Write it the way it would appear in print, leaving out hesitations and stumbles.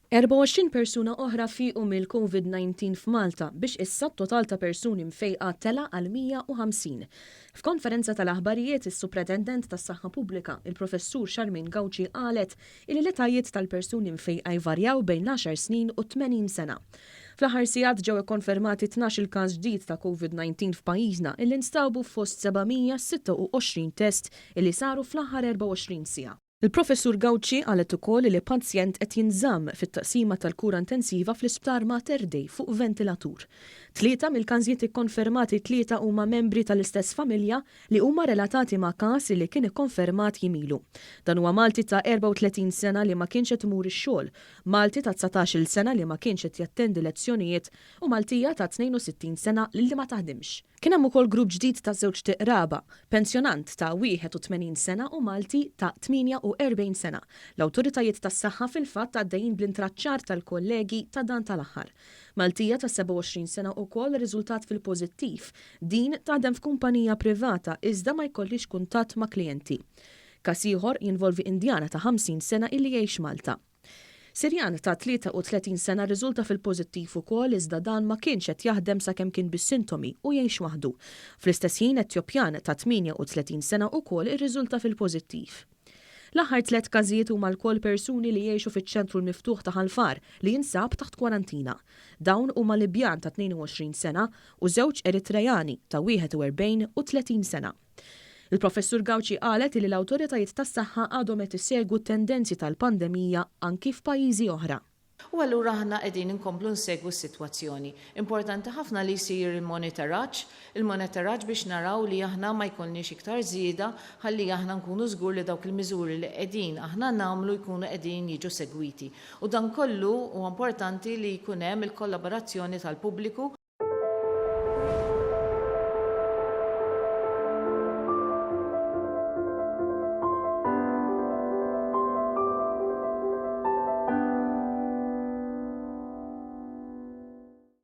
24 persuna oħra fiequ mill-Covid-19 f'Malta biex issa t-total ta' persuni mfejqa tela' għal 150. F'konferenza tal-aħbarijiet, is-Supretendent tas-Saħħa Pubblika, il-Professur Charmaine Gauci qalet illi l-etajiet tal-persuni mfejqa jvarjaw bejn l-għaxar snin u t-80 sena. Fl-aħħar sigħat ġew ikkonfermati 12-il każ ġdid ta' Covid-19 f'pajjiżna illi nstabu fost 726 test illi saru fl-aħħar 24 siegħa. Il-Professur Gauci qalet ukoll li pazjent qed jinżamm fit-taqsima tal-kura intensiva fl-Isptar Mater Dei fuq ventilatur. Tlieta mill-każijiet ikkonfermati t-Tlieta huma membri tal-istess familja li huma relatati ma' każ li kien ikkonfermat jiem ilu. Dan huwa Malti ta' 34 sena li ma kienx qed imur ix-xogħol, Malti ta' 19-il sena li ma kienx qed jattendi lezzjonijiet u Maltija ta' 62 sena li ma taħdimx. Kien hemm ukoll grupp ġdid ta' żewġt iqraba, pensjonant ta' 81 sena u Malti ta' 48 sena. L-awtoritajiet tas-saħħa fil-fatt għaddejjin bl-intraċċar tal-kollegi ta' dan tal-aħħar. Maltija ta' 27 sena ukoll rriżultat fil-pożittiv. Din taħdem f'kumpanija privata iżda ma jkollhiex kuntatt ma' klijenti. Każ ieħor jinvolvi Indjana ta' 50 sena illi jgħix Malta. Sirjan ta' 33 sena rriżulta fil-pożittiv ukoll iżda dan ma kienx qed jaħdem sakemm kien bis-sintomi u jgħix waħdu. Fl-istess ħin Etjopjan ta' 38 sena ukoll irriżulta fil-pożittiv. L-aħħar tlett każijiet huma lkoll persuni li jgħixu fiċ-ċentru l-miftuħ ta' Ħal Far li jinsab taħt kwarantina. Dawn huma Libjan ta' 22 sena u żewġ Eritrejani ta' 41 u 30 sena. Il-Professur Gauci qalet li l-awtoritajiet tas-saħħa għadhom qed isegwu t-tendenzi tal-pandemija anki f'pajjiżi oħra. U allura aħna qegħdin inkomplu nsegwu s-sitwazzjoni. Importanti ħafna li jsir il-monitoraġġ, il-monitoraġġ biex naraw li aħna ma jkollniex iktar żieda ħalli aħna nkunu żgur li dawk il-miżuri li qegħdin aħna nagħmlu jkunu qegħdin jiġu segwiti. U dan kollu huwa importanti li jkun hemm il-kollaborazzjoni tal-pubbliku.